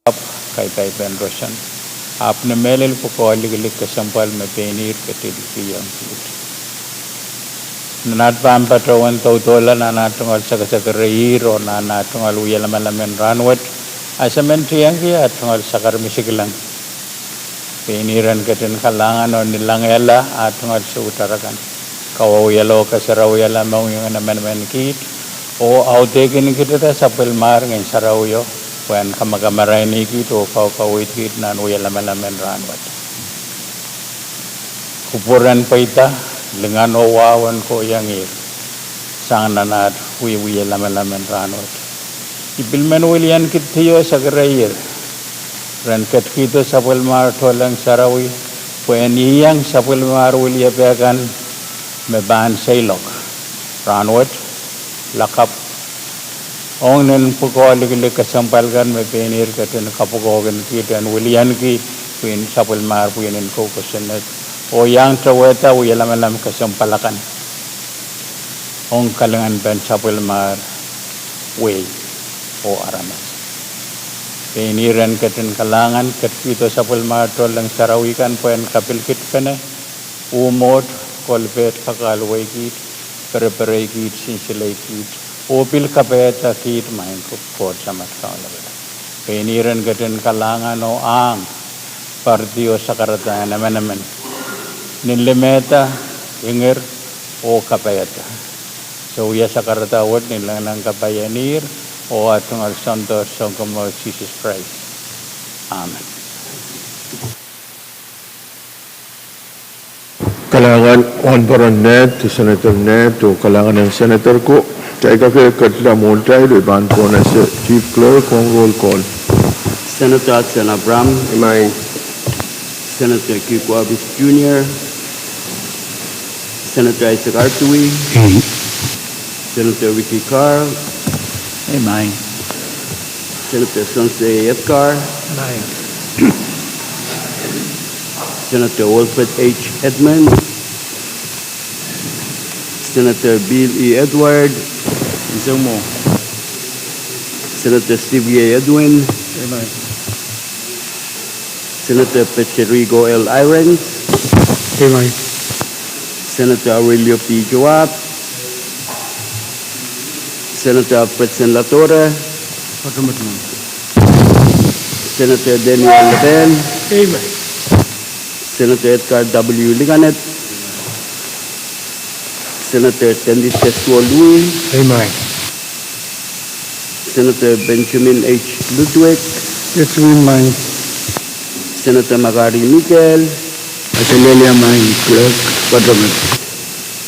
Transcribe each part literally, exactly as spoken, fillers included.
Kaipaipahn roson, ahpw ni mehlel pwukoa likilik kesempwal me pein ihr ketilkihong kiht. Nan at pahn patohwan doudoula nan at tungoal sakasakirehier oh nan at tungoal wie lamalam en rahnwet, a se men tiengki at tungoal sakar misikilang. Pein ihr en ketin kalahngan oh nilangehla at tungoal suwed akan. Kawauwiala oh kasarawiala mohngiong en emenemen kiht, oh audehkin kitida sapwellimahr Ngehn Sarawio, pwehn kamakamarainihkit oh kaukaweidkit nan wie lamalam en rahnwet. Kupwuren pweida, lingan oh wahu en kohiong ihr sang nan at wie lamalam en rahnwet. I pil men wiliankihdi oh sakirehier ren ketikihdo sapwellimahr tohnleng sarawi, pwehn iang sapwellimahr wiliepe kan me pahn seiloak rahnwet, lakapw, ong nin pwukoa likilik kesempwal kan me pein ihr ketin kapwukoahkin kiht en wilianki pwihn sapwellimahr pwihn en kou kosonned, oh iang towehda wie lamalam kesempwal akan ong kalinganpen sapwellimahr wehi oh aramas. Pein ihr en ketin kalahngan ketikihdo sapwellimahr tohnleng sarawi kan pwehn kapilkihpene, uh mwohd, kolpehd, kakaluweikit, perepereikit, sinsile kit, oh pil kapaiada kiht, maing Koht Samat Kaun Lapalap. Pein ihr en ketin kalahngan oh ahng, poaridi oh sakarada en emenemen, ni limehda, inger, oh kapaiada. Se wia sakarada wet ni lengileng kapai en ihr oh at tungoal Soundor Sounkomour Sises Krais. Amen. Kalahngan wahnpoaron Ned, Senator Ned, oh kalahngan en Senator ko. Kitail kak ketila mwohtail, I pahn pwonehng Chief Clerk ong roll call. Senator Hudson Abraham. Amen. Senator Kiko Abis Junior. Senator Isaac Artui. Amen. Senator Ricky Carl. Amen. Senator Sons A. Edgar. Amen. Senator Wilfred H. Edmund. Senator Bill E. Edward. Senator Steve A. Edwin. Amen. Senator Patrico L. Irons. Amen. Senator Aurelio P. Joab. Senator Alfred Sen Latore. Amen. Senator Daniel Leben. Amen. Senator Edgar W. Liganet. Senator Tendit Tesuo Lui. Amen. Senator Benjamin H. Ludwig. Amen. Senator Makari Mikael. Amen, maing Clerk.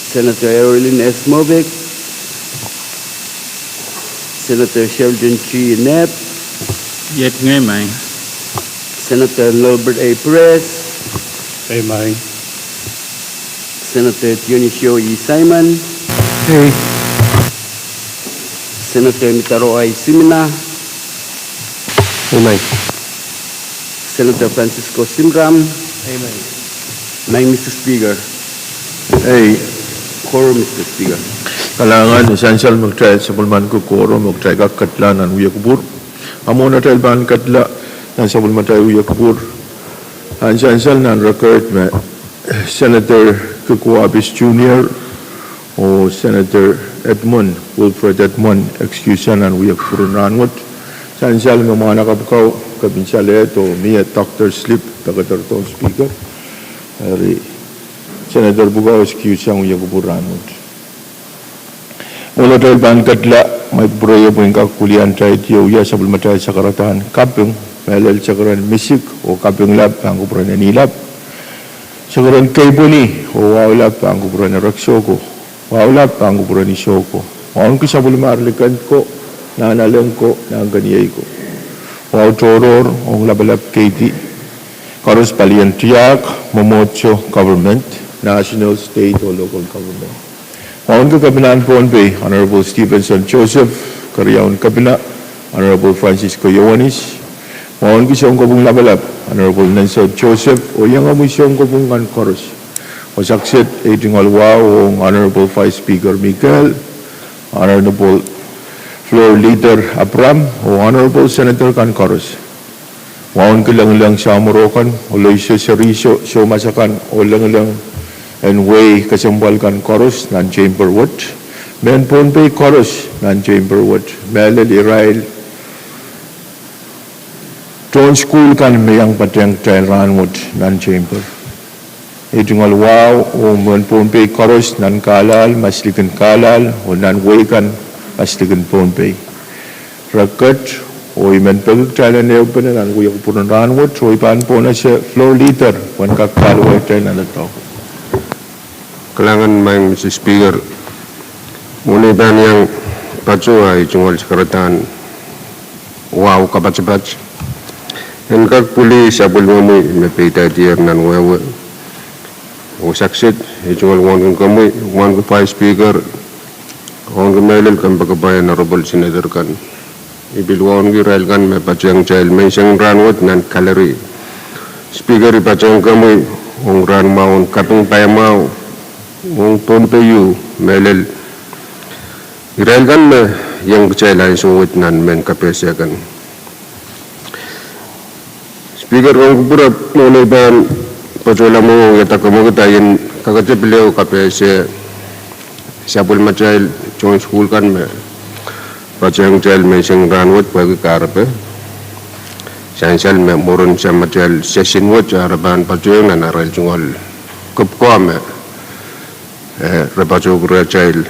Senator Erolin S. Movic. Senator Sheldon G. Knapp. Amen. Senator Norbert A. Perez. Amen. Senator Dionisio E. Simon. Amen. Senator Mitaro I. Simina. Amen. Senator Francisco Simram. Amen. Maing Mister Speaker. Ei. Koaros, Mister Speaker. Kalahngan, sansal me kitail sapwellimanki koaros me kitail kak ketila nan wia kupwur. A mwohn atail pahn ketila nan sapwellimatail wia kupwur, a sansal nan record me Senator Kiko Abis Junior oh Senator Edmund, Wilfred Edmund, excuse nan wia kupwur en rahnwet. Sansal me mwahnakapw kau, kepin salehdo, mie doctor slip, pekederdohn Speaker. Eri, Senator pwukoa excuse sang wia kupwur rahnwet. Mwohn atail pahn ketila, ma I pwurehng pwehn kak wiliandi wia sapwellimatail sakaradahn kaping, mehlel sakaradahn misik, oh kaping lap pahn kupwuren eni lap. Sakaradahn keipweni, oh wahu lap pahn kupwuren erekiso ko. Wahu lap pahn kupwuren iso ko. Wauneki sapwellimahr likend ko, nahnalek ko, nahnkeniei ko. Wahu tohrohr ong lapalap keidi koaros, palien tiahk, mwomwohdiso, government, national, state oh local government. Wauneki Kepinahn Pohnpei, Honorable Stevenson Joseph, keriaun Kepina, Honorable Francisco Ioanis. Wauneki sounkopwung lapalap, Honorable Nonso Joseph, oh iangomwi sounkopwung kan koaros. Oh sakset ei tungoal wahu ong Honorable Vice Speaker Mikael, Honorable Floor Leader Abraham, oh Honorable Senator kan koaros. Wauneki lengileng samworo kan, oh leise serihso soumas akan, oh lengileng en wehi kesempwal kan koaros nan chamber wet. Mehn Pohnpei koaros nan chamber wet. Mehlel irail tohn sukuhl kan me iang patehng kitail rahnwet nan chamber. I tungoal wahu oh mehn Pohnpei koaros nan Carlisle, maslikin Carlisle, oh nan wehi kan maslikin Pohnpei. Re ket, oh I men peki kitail en ehupene nan wia kupwuren rahnwet, oh I pahn pwonese floor leader pwehn kak paliwere kitail nan doadoahk. Kalahngan, Maing Mister Speaker. Mwohn ei pahn iang patoh, I tungoal sakaradahn wahu kapatapat en kak pwili sapwellimomwi me peidahdier nan wehwe oh sakset. I tungoal wauneki komwi, wauneki Vice Speaker, wauneki mehlel kompoakepahn Honorable Senator kan. I pil wauneki irail kan me patohng kitail menseng en rahnwet nan gallery. Speaker, I patohng komwi ong rahn mwahu en kaping paiamwahu ong Pohnpei, mehlel irail kan me iang kitail ansou wet nan mehn kapehse kan. Speaker, Kaun Kupwure, mwohn ei pahn patohla mwo, wiahda kamwekid ahi en kakete pil ehu kapehse sapwellimatail tohn sukuhl kan me patohng kitail menseng en rahnwet pwehki kahrepe. Sansal me mwurin samatail session wet, re pahn patohng nan arail tungoal kepwe me, eh, re patohki rehtail,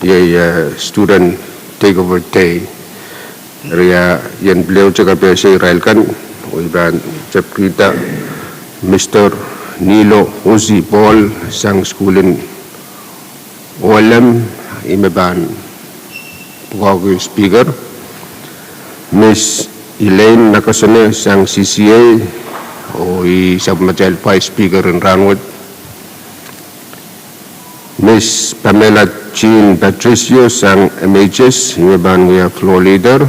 iei, eh, student takeover day. Eri, ah, I en pil ehute kapehse irail kan, oh I pahn tepkihda Mister Nilo Usi Paul sang sukuhl en Ohlem, ih me pahn pwukoahki Speaker. Miss Elaine Nakasone sang C C A, oh ih sapwellimatail Vice Speaker en rahnwet. Miss Pamela Jean Patricio sang M H S, ih me pahn wia floor leader.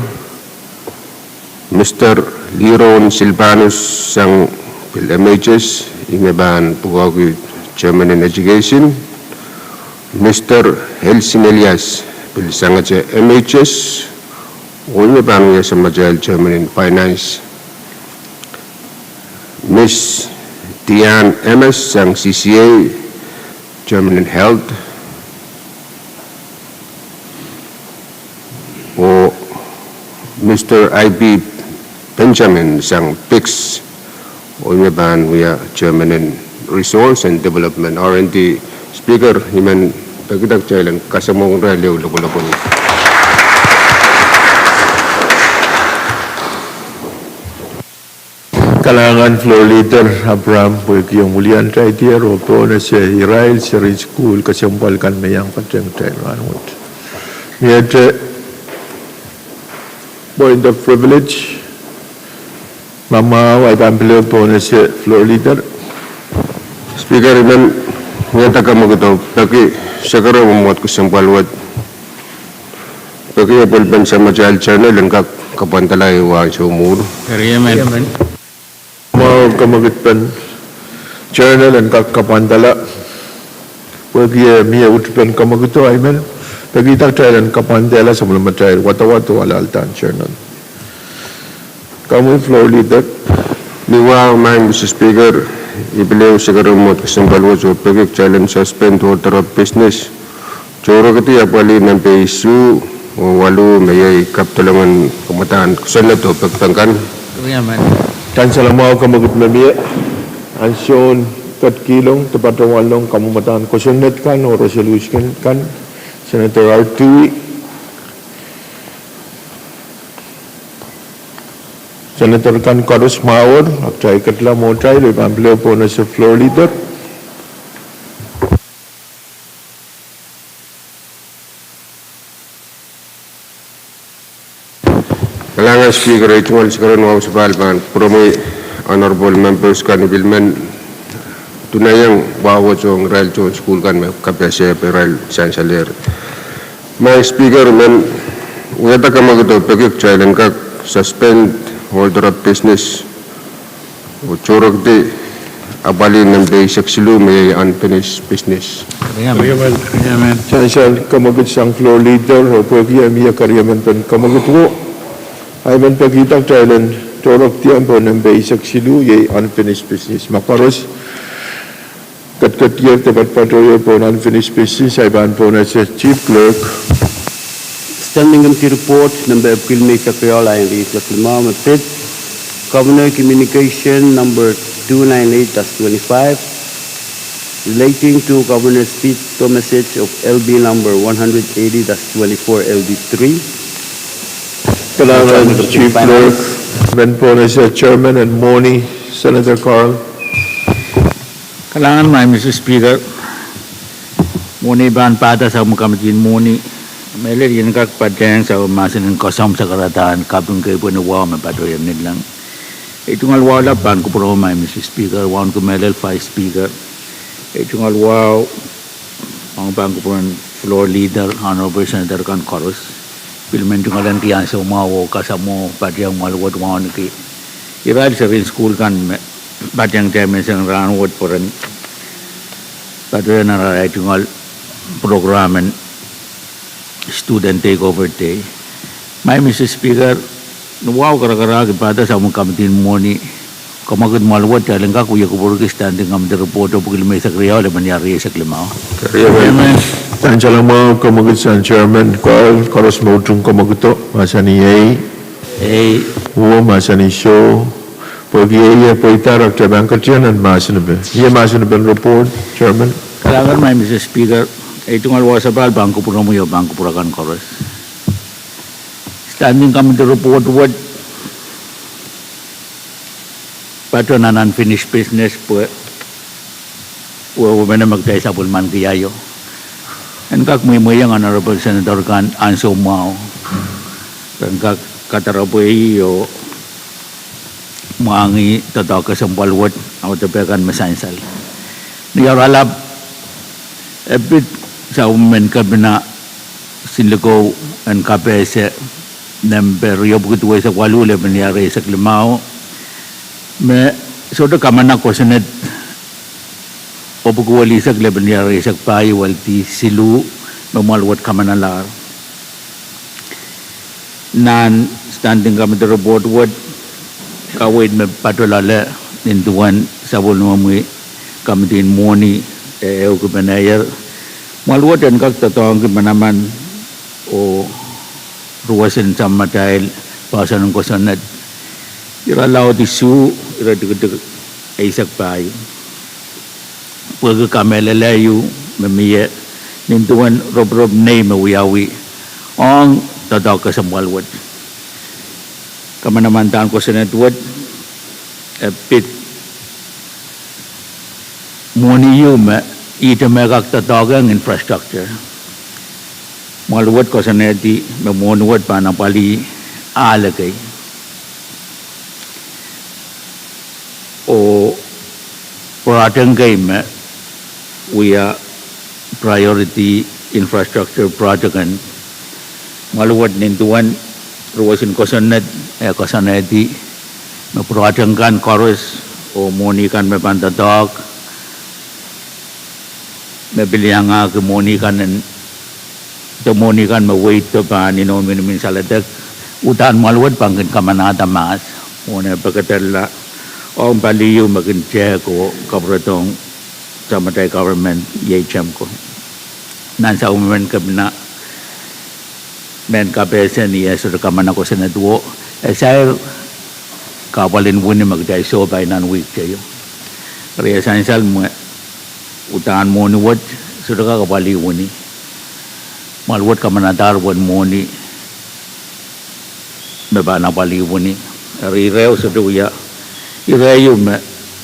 Mister Liron Silvanus sang pil M H S, ih me pahn pwukoahki Chairman en Education. Mister Elsin Elias pil sangete M H S, oh ih me pahn wia samatail Chairman en Finance. Miss Diane M S sang C C A, Chairman en Health. Oh Mister I P Benjamin sang PICS, oh ih me pahn wia Chairman en Resource and Development, R and D. Speaker, I men pekida kitail en kasamwohng irail ehu lopwolopwon. Kalahngan Floor Leader Abraham pwehki omw wiliandi tier oh pohnese irail seri sukuhl kesempwal kan me iang patehng kitail rahnwet. Miehte point of privilege, ma mwahu, I pahn pil ehu pohnese Floor Leader. Speaker, I men wiahda kamwekid oh peki sekeromw mwohd kesempwal wet. Peki epwelpen samatail General en kak kapwandala ehu ansou mwuhr. Mwahu kamwekidpen General en kak kapwandala. Pwehki e mie utupen kamwekido, I men pekida kitail en kapwandehla sapwellimatail wadawad oh alaudan General. Komwi Floor Leader. Ni wahu, Maing Mister Speaker, I pil ehu sekeromw mwohd kesempwal wet oh peki kitail en suspend order of business, tohrohrkidi apwalih nempe isuh oh waluh, me iei kapidolong en kamwadahn kosonned oh pekipek kan. Sansal mwahu kamwekid me mie, ansoun ketikihong department wahlong kamwadahn kosonned kan oh resolution kan, Senator Artui. Senator kan koaros mwahur, ahpwtail ketila mwohtail, I pahn pil ehu pohnese Floor Leader. Kalahngan Speaker, ei tungoal sekerohn wahu sapahl pahn kupwuromwi Honorable Members kan, I pil men dunehiong wahu wet ong irail tohn sukuhl kan me kapehse pwe irail sansalehr. Maing Speaker, I men wiahda kamwekid oh peki kitail en kak suspend order of business oh tohrohrkidi apwalih nempe eisek siluh, me iei unfinished business. Sansal kamwekid sang Floor Leader, oh pwehki e mie keriemen pen kamwekid wo, I men pekida kitail en tohrohr diong pohn nempe eisek siluh, iei unfinished business. Ma koaros ketiket ier de patopato ier pohn unfinished business, ahi pahn pohn ese Chief Clerk. Standing Committee Report nempe Epwiki limeisek riau, lain rieisek limau me pid Governor Communication number two nine eight dash twenty-five, relating to Governor's veto message of L B number one hundred eighty dash twenty-four, L B three. Kalahngan Chief Clerk, men pohn ese Chairman en Mwohni, Senator Carl. Kalahngan, Madam Speaker. Mwohni pahn pahda sapwellimomwi Committee en Mwohni. Mehlel I en kak patehng sapwellimomwi mahsen en koasoandi sakaradahn kaping kei pwehn wahu me patohier nanleng. Ei tungoal wahu lap pahn kupwuromwi Madam Speaker, wauneki mehlel Vice Speaker. Ei tungoal wahu, wauneki pahn kupwuren Floor Leader, Honorable Senator kan koaros. Pil men tungoal en kihong soumwahu oh kasamwo patehng mwahl wet wauneki irail serien sukuhl kan me patehng dahme sang rahnwet pwehn patohwan nan arail tungoal program en Student Takeover Day. Madam Speaker, ni wahu karakarahk I pahda sapwellimomwi Committee en Mwohni, kamwakid mwahl wet, kitail en kak wia kupwurki Standing Committee Report oh pwuki limeisek riau, lepin ia rieisek limau. Amen. Sansal mwahu, kamwakid sang Chairman Carl, koaros me utung kamwakido, mahsanih ei. Ei. Uwe mahsanih soh. Pwehki ei, ei pweida, kitail pahn ketido nan mahsen epe. Ie mahsen epen report, Chairman. Kalahngan Madam Speaker, ei tungoal wahu sapahl pahn kupwuromwi oh pahn kupwur akan koaros. Standing Committee Report wet patoh nan unfinished business pwe wehwehmene me kitail sapwellimaniki aio. En kak mweimweiong Honorable Senator kan ansou mwahu, ren kak kadarapwei oh mwahngih doadoahk kesempwal wet, audepe kan me sansal. Ni oaralap, e pid sapwellimomwi Kepina Sinlikou en kapehse nempe riepwiki duweisek waluh, lepin ia rieisek limau, me sohte kamana kosonned oh pwuki welihsek, lepin ia rieisek pahieu, weldih siluh, me mwahl wet kamanalahr. Nan Standing Committee Report wet, kaweid me patoh loale nin duwen sapwellimomwi Committee en Mwohni, e ehukipene ier, mwahl wet en kak doadoahngki manaman oh ruwesin samatail poahsoan en kosonned irelaud isuh, iretikitik eisek pahieu. Pwehki kamehlele ieu me mie nin duwen ropirop nei me wiawi ong doadoahk kesempwal wet. Kamanaman dahn kosonned wet, e pid mwohni ieu me ihte me kak doadoahk ong infrastructure. Mwahl wet koasoanehdi me mwohni wet pahn apwalih ahl ekei oh project kei me wia priority infrastructure project en mwahl wet. Nin duwen ruwesin kosonned, e koasoanehdi me project kan koaros oh mwohni kan me pahn doadoahk, me pil iangahki mwohni kan en, de mwohni kan me weiddo pahn inou minimin saledek, uhdahn mwahl wet pahn kin kamanahda mahs, mwohn e pekedla ong pali ieu me kin tehk oh kapwuredohng samatail government, iei TEMCO. Nan sapwellimomwi Kepina mehn kapehse, ni e sohte kamana kosonned wo, e sair kahpwal en wini me kitail sohpai nan wihk teio. Eri e sansal mwo, uhdahn mwohni wet sohte kak apwalih wini. Mwahl wet kamanadahr uwen mwohni me pahn apwalih wini. Eri ire sohte wia, ire ieu me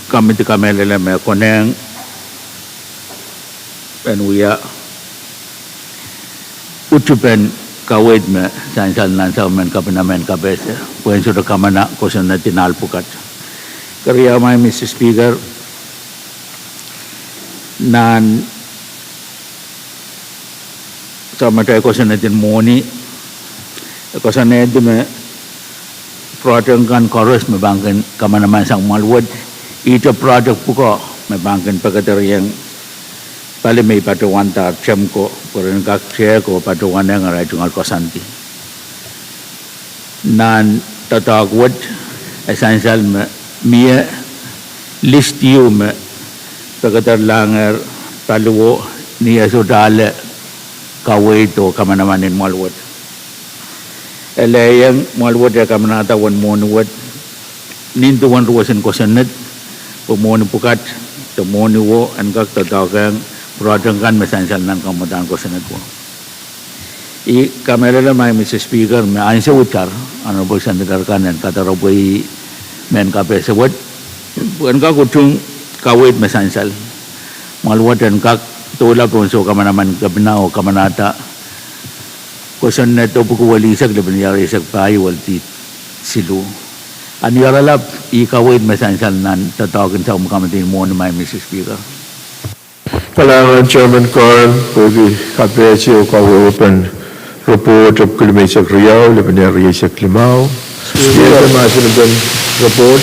committee kamehlele me konehng en wia utupen kaweid me sansal nan sapwellimomwi Kepina mehn kapehse pwehn sohte kamana kosonned en ahl pwukat. Keriau, Madam Speaker, nan samatail kosonned en mwohni, e koasoanehdi me project kan koaros me pahn kin kamanaman sang mwahl wet, ihte project pwuko me pahn kin pekedereiong pali me I patohwandahr TEMCO pwe ren kak tehk oh patohwanehng arail tungoal koasoandi. Nan doadoahk wet, E sansal me mie list ieu me pekederlahng paliwo ni e sohte ale kaweid oh kamanaman en mwoahl wet. E lelohng mwoahl wet e kamanahda uwen mwohni wet nin duwen ruwesin kosonned, pwe mwohni pwukat de mwohni wo en kak doadoahkehng pwurehng kan me sansal nan kamwadahn kosonned wo. I kamehlele, Madam Speaker, me ansou itar, Honourable Senator kan en kadarepwe ih mehn kapehse wet, pwe en kak utung kaweid me sansal. Mwoahl wet en kak doula pohn soh kamanaman kepina oh kamanahda kosonned tohn pwukat welihsek lepin ire eisek pahieu weledi siluh. Ahn ire lap ih kaweid me sansal nan doadoahk en sapwellimomwi kamidi mwohni, Madam Speaker. Kalahngan Chairman Curran, pwehki kapehse oh kawehwepen report epwiki limeisek riau lepin ire eisek limau. Speaker, mahsen pen report,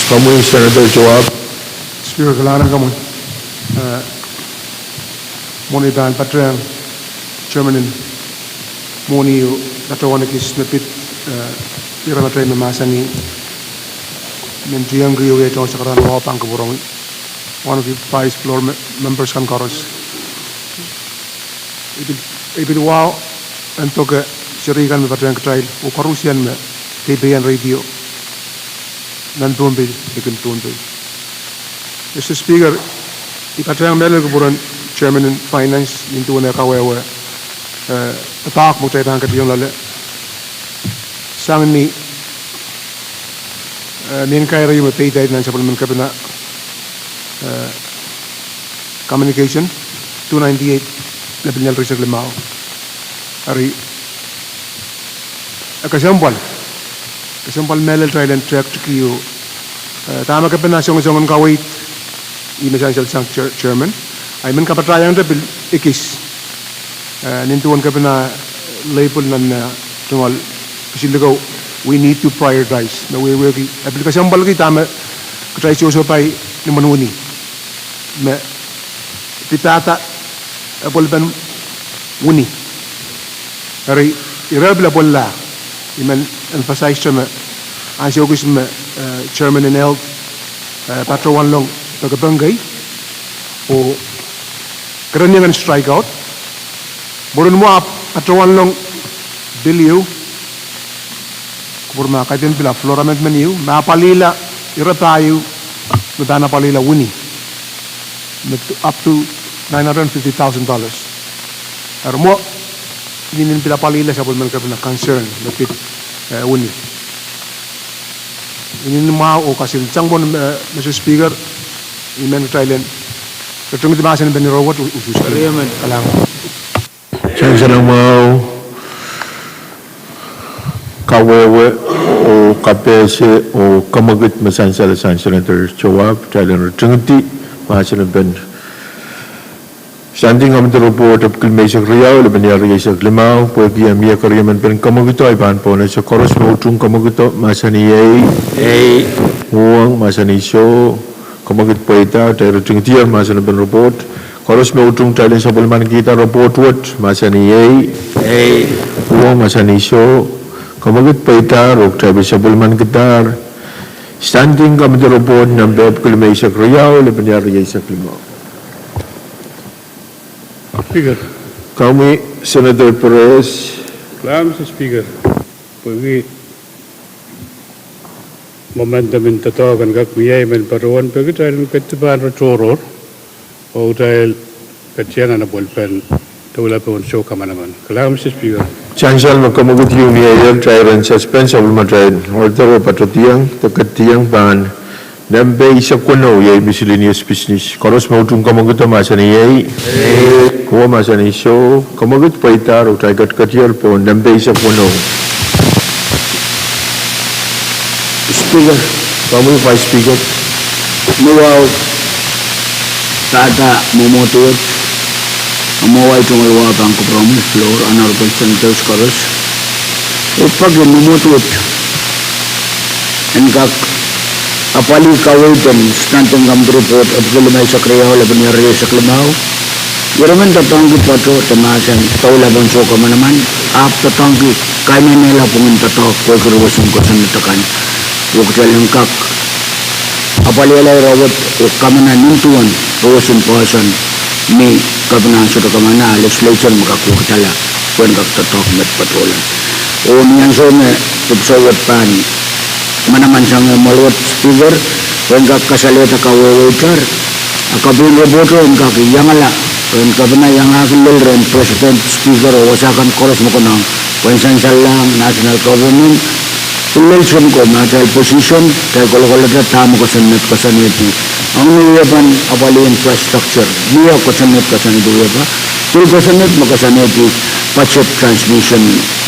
komwi Senator Towahp. Speaker, kalahngan komwi. Eh, mwohni pahn patehng Chairman en mwohni oh patohwan ekis me pid, eh, ire matail me mahsanih, men tiengki oh iei tohn sakaradahn wahu pahn kupwuromwi. One of the vice floor me-, members kan koaros. I pil, I pil wahu en doke seri kan me patehng kitail oh koarusie me peipeien radio nan Pohnpei, likin Pohnpei. Mister Speaker, I patehng mehlel kupwuren Chairman en Finance nin duwen eh kawehwe, eh, doadoahk me kitail pahn ketiong loale sang ni, eh, mehn kairo me peidahte nan sapwellimen kepina, eh, communication two ninety-eight lepin ire eisek limau. Eri, eh, kesempwal, kesempwal mehlel kitail en tehktikiu, eh, dahme kepina songosong en kaweid, ih me sansal sang chair-, Chairman. Ahi men kapatahieng te pil ekis. Eh, nin duwen kepina label nan, eh, tungoal kesiluko, we need to prioritize. Me wehwehki, eh, pil kesempwalki dahme kitail sohsohpai ni imwen wini. Me pidada, eh, pwelpen wini. Eri, ire pil apwalih, I men emphasize me ansou ekis me, eh, Chairman en Health, eh, patohwanlong pekipek kei, oh kereniong en strike out. Mwurin mwo ahpw patohwanlong bill ieu, kupwur ma kaidehn pil ah floor amendment ieu, me apwalihla ire pahieu me pahn apwalihla wini, me up to nine hundred fifty thousand dollars. Eri mwo, inenen pil apwalihla sapwellimen kepina concern me pid, eh, wini. Inenen mwahu oh kasil sang pwon, eh, Mister Speaker, I men kitail en ritingdi mahsen pen ire wet usuhs. Kalahngan. Sansal mwahu, kawehwe, oh kapehse, oh kemwekid me sansal sang Senator Towahp, kitail en ritingdi mahsen pen Standing Committee Report epwiki limeisek riau lepin ire eisek limau, pwehki eh mie keriemen pen kemwekido, I pahn pohnese: Koaros me utung kemwekido, mahsanih ei. Uhwong, mahsanih soh. Kemwekid pweida, kitail ritingdier mahsen pen report. Koaros me utung kitail en sapwellimanikihda report wet, mahsanih ei. Uhwong, mahsanih soh. Kemwekid pweidahr oh kitail pil sapwellimanikidahr Standing Committee Report nempe epwiki limeisek riau lepin ire eisek limau. Speaker. Komwi Senator Perez. Kalahngan Mister Speaker, pwehki momentum en doadoahk en kak mie, I men patohwan peki kitail en ketido pahn re tohrohr oh kitail ketido nan apwalpen doula pohn soh kamanaman. Kalahngan Mister Speaker. Sansal me kemwekid ieu mieier, kitail en suspend sapwellimatail order oh patohdiong de ketido pahn nempe eisek weneu, iei miscellaneous business. Koaros me utung kemwekido, mahsanih ei. Uhwong, mahsanih soh. Kemwekid pweidahr oh kitail ketiketier pohn nempe eisek weneu. Speaker. Komwi Vice Speaker. Me wahu pahda mwomwohdiso wet, mwo wai tungoal wahu pahn kupwuromwi floor, Honourable Senators koaros. I peki mwomwohdiso wet en kak apwalih kaweid en Standing Committee Report epwiki limeisek riau lepin ire eisek limau. Ire men doadoahngki pwoat de mahsen doula pohn soh kamanaman, ahpw doadoahngki kainenehla pwungen doadoahk pwehki ruwesin kosonned akan. oh kitail en kak apwalihala ire wet oh kamana nin duwen powers in person me kepina sohte kamana, legislature me kak wekidala pwehn kak doadoahk met patohla. Oh ni ansou me dipwisou wet pahn manaman sang mwoahl wet, Speaker, pwehn kak kasalehda kawehwehtar, a kapin ripoht en kak iangala, pwehn kepina iangahki lel rehn President, Speaker, oh wasa kan koaros me konehng pwehn sansalehng national government, pil lel Simko me atail position, atail kolokolete dahme kosonned koasoanehdi. Ong ni wiepen apwalih infrastructure, ni wiepen kosonned koasoanehdi wiepen, pil kosonned me koasoanehdi budget transmission,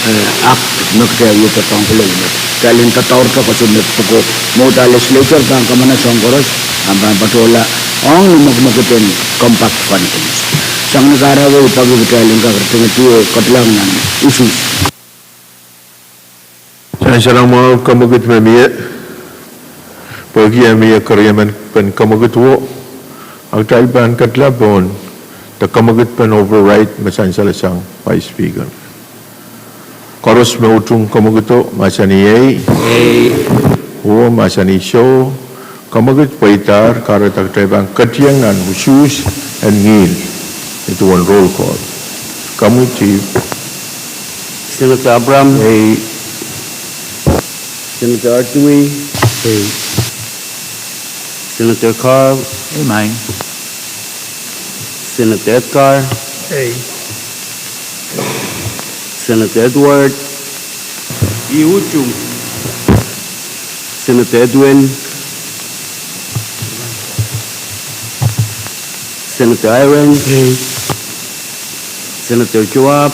eh, act me kitail wie doadoahngki lel met. Kitail en doadoahngki kosonned pwuko, mwo legislature pahn kamana soahng koaros, a pahn patohla ong ni mwekmwekid en compact fundings. Sang ni kahrepe, I peki kitail en kak ritingedi oh ketilong nan isi. Sansal mwahu, kemwekid me mie, pwehki e mie keriemen pen kemwekid wo, a kitail pahn ketila pohn de kemwekid pen override me sansal sang Vice Speaker. Koaros me utung kemwekido, mahsanih ei. Ei. Oh mahsanih soh. Kemwekid pweidahr, kahrehda kitail pahn ketieng nan usuhs en ngihl. Nin duwen roll call. Komwi, Chief. Senator Abraham. Ei. Senator Artui. Ei. Senator Carl. Ei, mie. Senator Edgar. Ei. Senator Edward. I utung. Senator Edwin. Senator Irons. Ei. Senator Joab.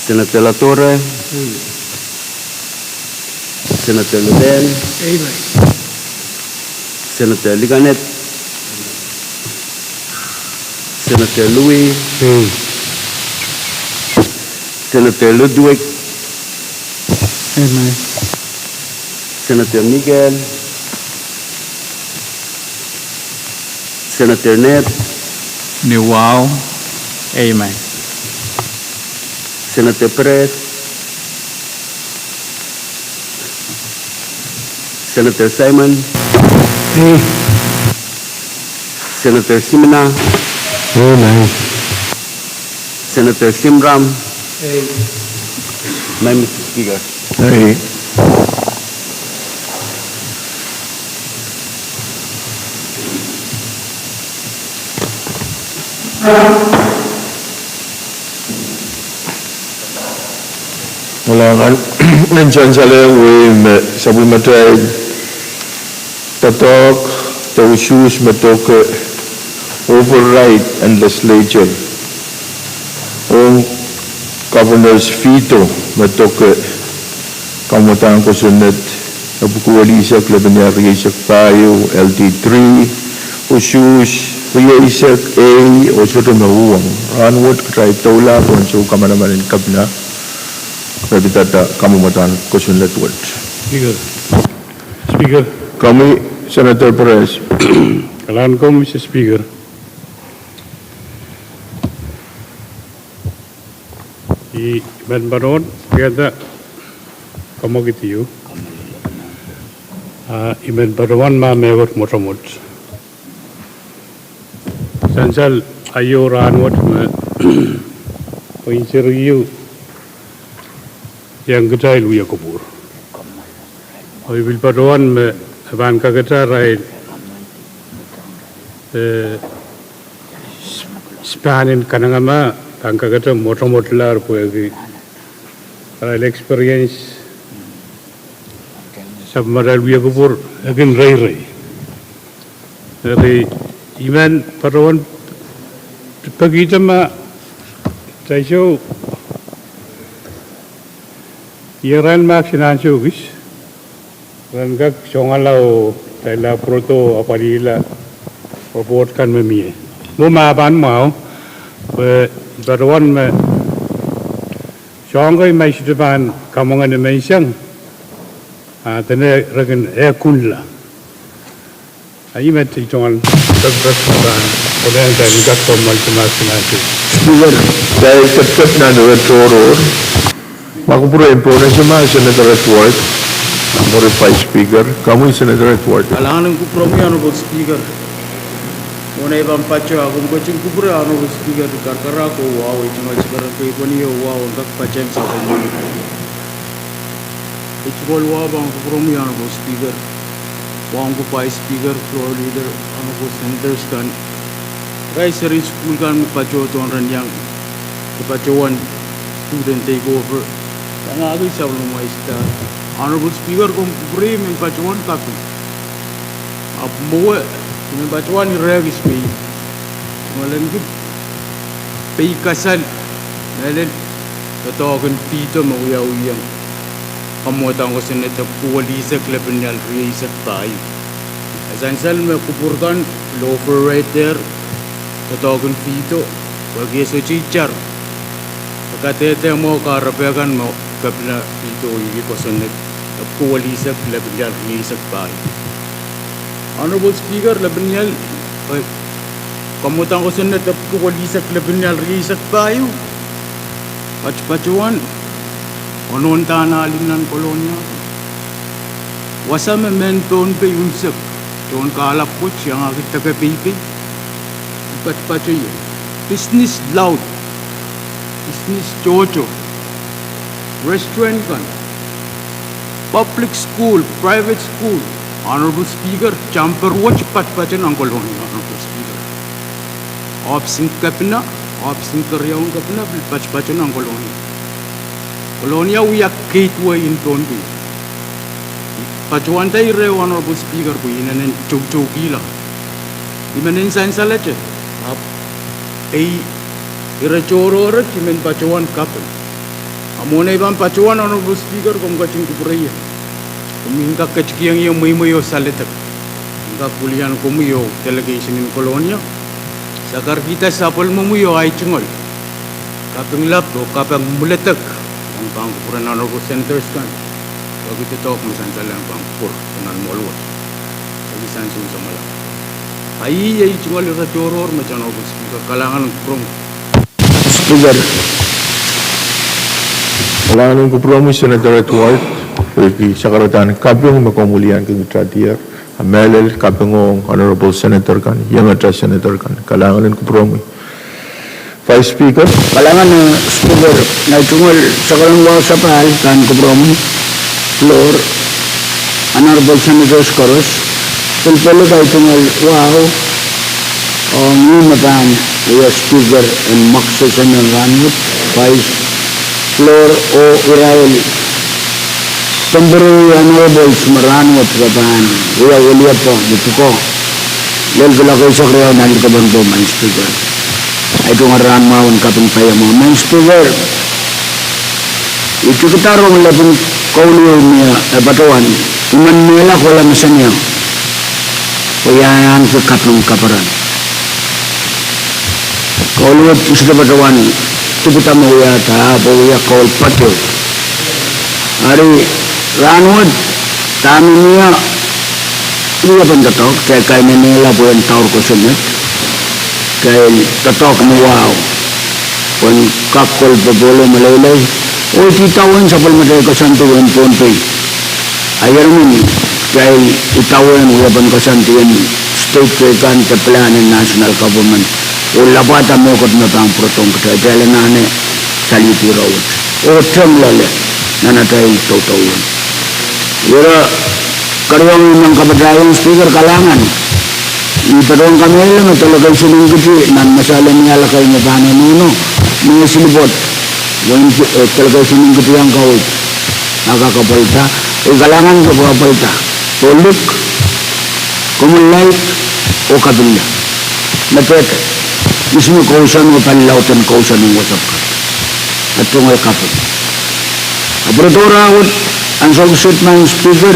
Senator Latore. Ei. Senator Leben. Ei, mie. Senator Likanet. Senator Louis. Ei. Senator Ludwig. Ei, mie. Senator Miguel. Senator Ned. Ni wahu. Ei, mie. Senator Perez. Senator Simon. Ei. Senator Simina. Ei, mie. Senator Shemram. Ei. Mie, Mister Speaker. Ei. Ngilen en sansal wei me sapwellimatail doadoahk de usuhs me doke override en legislature ong governor's veto me doke kamwadahn kosonned epwiki welisek lepin rieisek pahieu, L D three, usuhs rieisek A, oh sohte me uhwong. Rahnwet kitail doula pohn sou kamanaman en kepina me pidada kamwadahn kosonned wet. Speaker. Speaker. Komwi, Senator Perez. Kalahngan komwi, Mister Speaker. I men patohwan wiahda kemwekid ieu. A, I men patohwan ma mehkot mwotomwot. Sansal aio rahnwet me pwihn seri ieu iang kitail wia kupwur. Oh I pil patohwan me e pahn kakete arail, eh, s-, span en kanengamah pahn kakete mwotomwotlahr pwehki arail experience, sapwellimatail wia kupwur e kin reirei. Eri I men patohwan pekihda ma kitail soh, irail me action ansou kis, ren kak songala oh kitail pwurodo apwalihla report kan me mie. Mwo ma pahn mwahu, pwe I patohwan me soahng kei ma I sohte pahn kamwenge ni menseng, a dene re kin ehkunla. A I men itongal pekipek pahn kolehng kitail en kak kommoal de ma action ansou. Speaker, kitail ketiket nan ewe tohrohr. Ma kupwure en pwonese ma Senator Edward, mwuri Vice Speaker, komwi Senator Edward. Kalahngan en kupwuromwi Honorable Speaker. Mwohn ei pahn patohwan kupwuromwi Honorable Speaker, karakarahk oh wahu, ei tungoal sakaradahn kei pwonio wahu en kak patehng sapwellime. Ei tungoal wahu pahn kupwuromwi Honorable Speaker, wahu en Vice Speaker, Floor Leader, Honorable Senators kan, irail seri sukuhl kan me patohdo ren iang, de patohwan student takeover, iangahki sapwellime Vice Speaker. Honorable Speaker, komw kupwure I men patohwan kaping. Ahpw mwowe, I men patohwan ire kis me I tungoal en kihda pei kasal, mehlel doadoahk en veto me wiawi iang kamwadang kosonned epwiki welisek lepin ial rieisek pahieu. E sansal me kupwur kan pil override-er doadoahk en veto, pwehki e sohte itar, e kadehde mwo kahrepe kan me kepina veto-iki kosonned epwiki welisek lepin ial rieisek pahieu. Honorable Speaker, lepin ial, eh, kamwadang kosonned epwiki welisek lepin ial rieisek pahieu, patopatohwan onohndahnlahng nan Kolonia. Wasa me mehn Pohnpei unsek tohn kahlap wet, iangahki deke peipei, patopatohie. Business laud, business tohto, restaurant kan, public school, private school, Honorable Speaker, chamber wet patopato nan Kolonia, Honorable Speaker. Ohpis en kepina, ohpis en keriaun kepina pil patopato nan Kolonia. Kolonia wia gateway en Pohnpei. Patohwanda ire, Honorable Speaker, pwe I inenen toutoukihla. I men en sansalete, ahpw ei ire tohrohr wet I men patohwan kaping. A mwohn ei pahn patohwan, Honorable Speaker, komw ketin kupwure ie, komw en kak ketikihong ie mweimwei oh saledek en kak wilian komwi oh delegation en Kolonia, sakarkihda sapwellimomwi oh ahi tungoal kaping lap oh kaping mwiledek. Ong pahn kupwuren Honorable Senators kan, pwehki doadoahk me sansal iang pahn kupwur nan mwoahl wet, pwehki sansal samwala. A ih ei tungoal ire tohrohr me Honorable Speaker, kalahngan en kupwuromwi. Speaker, kalahngan en kupwuromwi Senator Edward, pwehki sakaradahn kaping me komw wilian kitail, a mehlel kaping ong Honorable Senator kan, iengete Senator kan, kalahngan en kupwuromwi. Vice Speaker. Kalahngan, eh, Speaker, ngehi tungoal sakaradahn wahu sapahl pahn kupwuromwi floor, Honorable Senators koaros, pil pwelek ahi tungoal wahu ong ih me pahn wia Speaker en mwaksesemen rahnwet, Vice, floor oh irail pemberei Honourables me rahnwet re pahn wia weliepe ni pwukoa lel kuloak eisek riau nan likapw en pwukoa, Madam Speaker. Ahi tungoal rahn mwahu en kaping paiamwahu, Madam Speaker. I tikida rong lepin kauliou me, eh, patohwan, I men mehla kohla meseniang, pwe I ahneki kaping kaperen. Koul wet I sohte patohwan tikida me wiahda, pwe wia koul patoh. Eri rahnwet, dahme mie, wiepen doadoahk, kitail kainenehla pwe en daur kosonned, kitail doadoahk ni wahu pwe en kak kol popohl oh meleilei, oh idawehn sapwellimatail koasoandi en Pohnpei. A ieremen kitail idawehn wiepen koasoandi en state teikan de plan en national government, oh lapwada mehkot me pahn pwurodohng kitail, kitail anahne salihdi ire wet oh teng loale nan atail doudouwen. Ire keriaun I men kapatahieng, Speaker, kalahngan. I patohwan kamehlele me delegation en Kiti nan masalia ni ahl akai me pahn nohno, me silipwoat, wein, eh, delegation en Kiti iang kaweid, a kak apwalda, I kalahngan ke pwe apwalda, pwe luk, komwi laid oh kapingla. Medek, ihs me kousoan oh pali lauden kousoan en wosapw kan. Eri tungoal kaping. A pwurodo rahnwet, ansou kiset, Madam Speaker,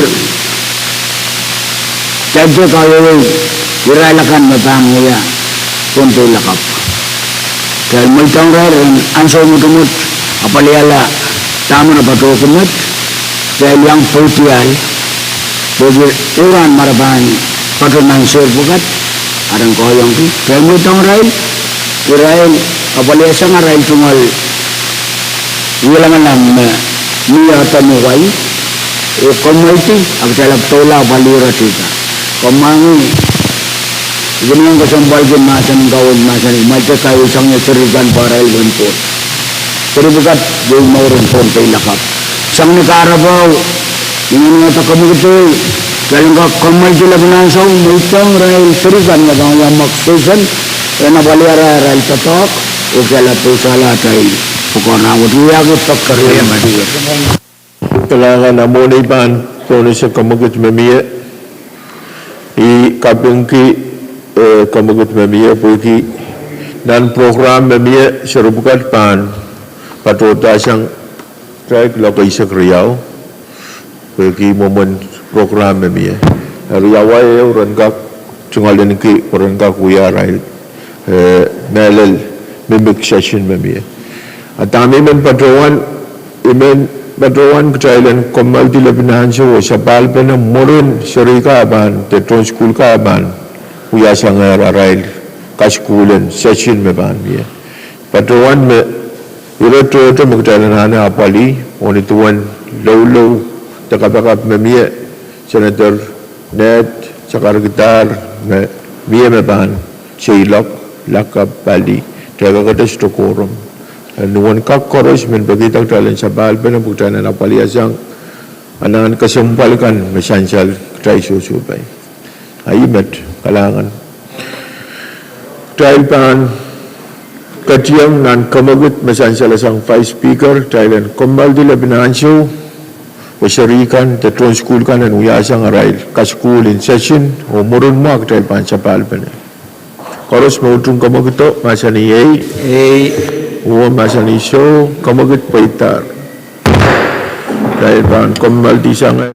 kitail dehr kawehwe irail akan me pahn wia Pohnpei lakapw. Kitail mweidohng irail ren ansou mwotomwot, apwaliala dahme re patohki met, kitail iang pwoudiahl, pwehki rahn me re pahn patoh nan sehd pwukat, a ren kohiengki, kitail mweidohng irail, irail apwaliasang arail tungoal wie lamalam me Mie ahda me wai, oh kommoidi, a kitail ahpw doula pali ire teikan. Kommoidi, I kin iang kesempwalki mahsen en Kauno, mahsen, ma kitail kaiasang ie serihkan pwe arail wen Pohnpei. Seri pwukat iei mour en Pohnpei lakapw. Sang ni kahrepe, I men wahda kommoidi, kitail en kak kommoidi lepin ansou, mweidohng irail serihkan me pahn wia Mark Station, en apwalih arail doadoahk, oh kitail ahpw peisahla atail pwukoa rahnwet. Wiahki pek keriau. Kalahngan, a mwohn ei pahn pohnese kommoidi me mie, I kapingki, eh, kommoidi me mie pwehki nan prokram me mie seri pwukat pahn patohdasang kitail lokaia riau, pwehki mwomwen prokram me mie. Eri ia wai ehu ren kak tungoaleniki pwe ren kak wia arail, eh, mehlel mihmi session me mie. A dahme I men patohwan, I men patohwan kitail en kommoidi lepin ansou oh sapahlpene mwurin seri kan pahn, de tohn sukuhl kan pahn wiasangehr arail kasukuhl en session me pahn mie. Patohwan me ire tohto me kitail anahne apwalih, oh nin duwen loulou de kapakap me mie, Senator Ned Sakarkidahr me mie me pahn seiloak, lakapw, pali, de kakates de korom. Nin duwen kak koaros I men pekihda kitail en sapahlpene pwe kitail en apwalihasang anahn kesempwal kan me sansal kitail sohsohpai. A ih met, kalahngan. Kitail pahn ketieng nan kommoidi me sansalasang Vice Speaker, kitail en kommoidi lepin ansou, oh seri kan, de tohn sukuhl kan en wiasang arail kasukuhl en session, oh mwurin mwo kitail pahn sapahlpene. Koaros me utung kommoidi, mahsanih ei. Ei. Oh mahsanih soh, kommoidi pweidahr. Kitail pahn kommoidi sang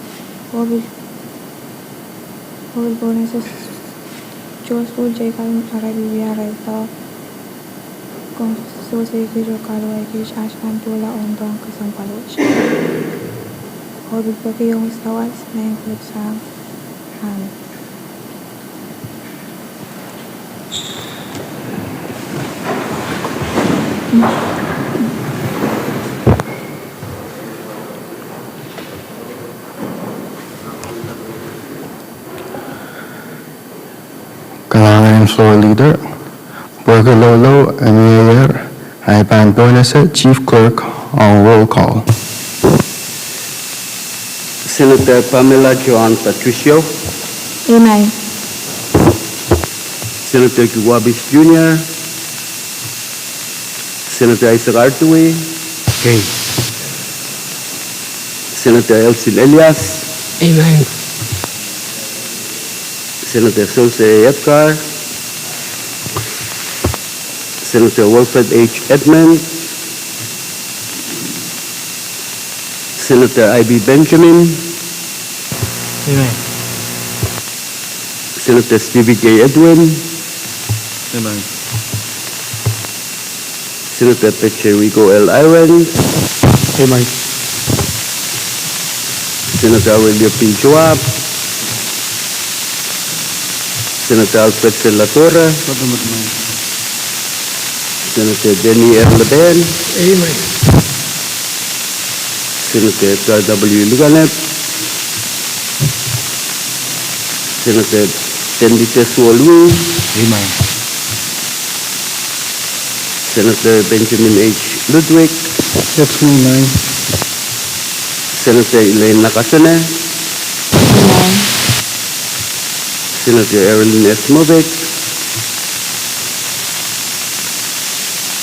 Oh pil, oh pil pohnese Jospul Jekal, arail wia, arail doadoahk, komw sewese kiht oh kahluwa kiht, aht pahn doula ong dohng kesempwal wet. Oh pil peki ong sawas, maing Koht Sahm. Amen. Kalahngan en Floor Leader, pwehki loulou e mieier, ahi pahn pohnese Chief Clerk ong roll call. Senator Pamela Joan Patricio. Amen. Senator Kiwabis Junior. Senator Isaac Artui. Amen. Senator Elsin Elias. Amen. Senator Sose Edgar. Senator Wilfred H. Edmund. Senator I B Benjamin. Amen. Senator Stevie J. Edwin. Amen. Senator Patricio L. Irons. Amen. Senator Aurelio P. Joab. Senator Alfred Senator Latorre. Amen. Senator Denny R. Leben. Amen. Senator Edgar W. Likanep. Senator Tendite Suolwi. Amen. Senator Benjamin H. Ludwig. That's me, amen. Senator Elaine Nakasone. Amen. Senator Erilyn S. Moffitt.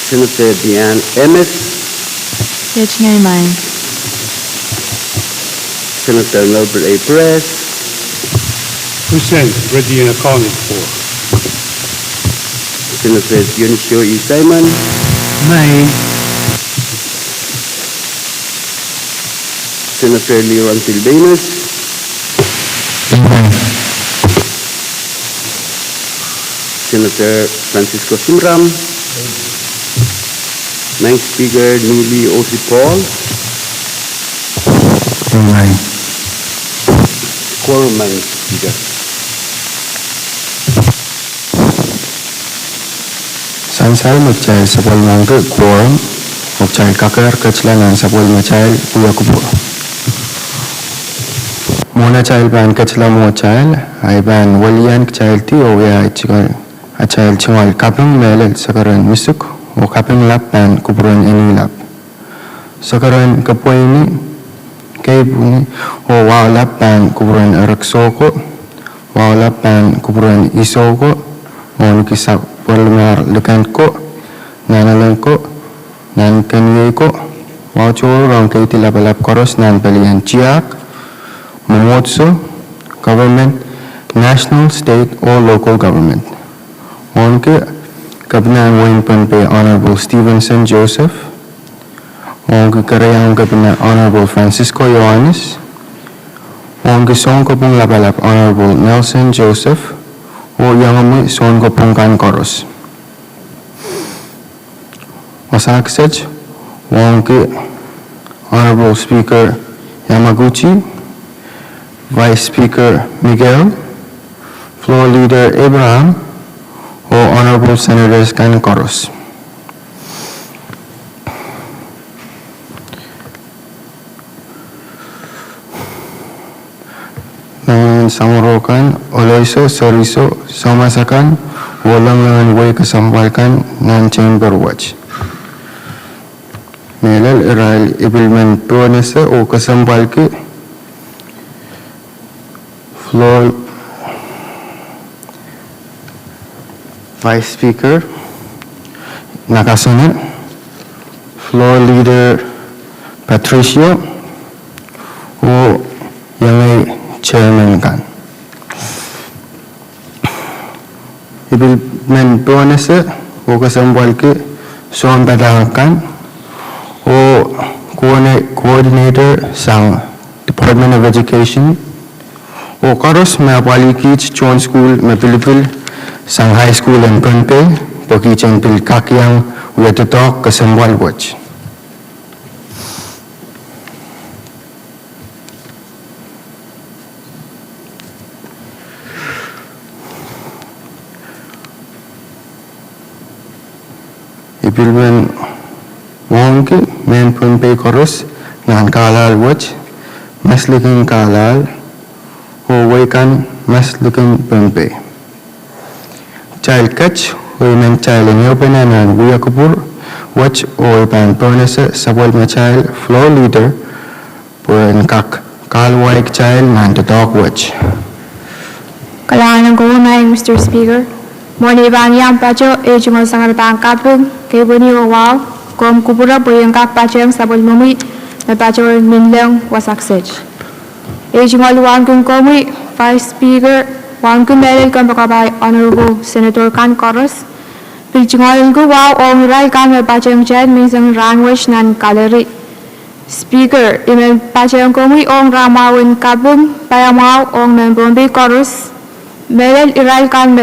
Senator Diane Ames. Amen. Senator Norbert A. Perez. Present, ready and accounted for. Senator Dionisio E. Simon. Amen. Senator Leron Silvanus. Amen. Senator Francisco Simram. Maing Speaker Neely O. C. Paul. Amen. Quorum, Maing Speaker. Sansal me kitail sapwellimomwi quorum, oh kitail kakehr ketila nan sapwellimatail wia kupwur. Mwohn atail pahn ketila mwohtail, ahi pahn welian kitail di oh wia atail tungoal kaping mehlel sakaradahn misik, oh kaping lap pahn kupwuren eni lap. Sakaradahn kepweini, keipwini, oh wahu lap pahn kupwuren erekiso ko, wahu lap pahn kupwuren ihso ko, mwohniki sapwellimahr likan ko, nahnalek ko, nahnkeniei ko, wahu tohrohr ong keidi lapalap koaros nan pelien tiahk, mwomwohdiso, government, national, state, oh local government. Mwohniki Kepinahn Wehin Pohnpei Honorable Stevenson Joseph, mwohniki Keriaun Kepina Honorable Francisco Ioanis, mwohniki Sounkopwung Lapalap Honorable Nelson Joseph, oh iangomwi Sounkopwung kan koaros. Wasa kiset, mwohniki Honorable Speaker Yamaguchi, Vice Speaker Miguel, Floor Leader Abraham, oh Honorable Senators kan koaros. Nan samworo kan, ohleiso, soriso, soumas akan, Ohlong en wehi kesempwal kan nan chamber wet. Mehlel irail I pil men pohnese oh kesempwalki Floor Vice Speaker Nakasone, Floor Leader Patricio, oh iengei chairman kan. I pil men pohnese oh kesempwalki sounpadahk kan oh coordinator sang Department of Education oh koaros me apwalih kiht tohn sukuhl me pilipil sang high school en Pohnpei pwe kiht en pil kak iang wia doadoahk kesempwal wet. I pil men wauneki mehn Pohnpei koaros nan kahlahl wet, mas likin kahlahl oh wehi kan mas likin Pohnpei. Kitail ket oh I men kitail en ehupene nan wia kupwur wet oh I pahn pohnese sapwellimatail Floor Leader pwe en kak kahluwa kitail nan doadoahk wet. Kalahngan en kowe, Mister Speaker. Mwohn ei pahn iang pato, ei tungoal sang pahn kaping, keipweni oh wahu, komw kupwure pwe I en kak patehng sapwellimomwi me patohwan minleng wasa kiset. Ei tungoal wauneki komwi Vice Speaker, wauneki mehlel kompoakepahi Honorable Senator kan koaros. Pil tungoal wahu ong irail kan me patehng kitail menseng rahnwet nan gallery. Speaker, I men patehng komwi ong rahn mwahu en kaping paiamwahu ong mehn Pohnpei koaros, mehlel irail kan me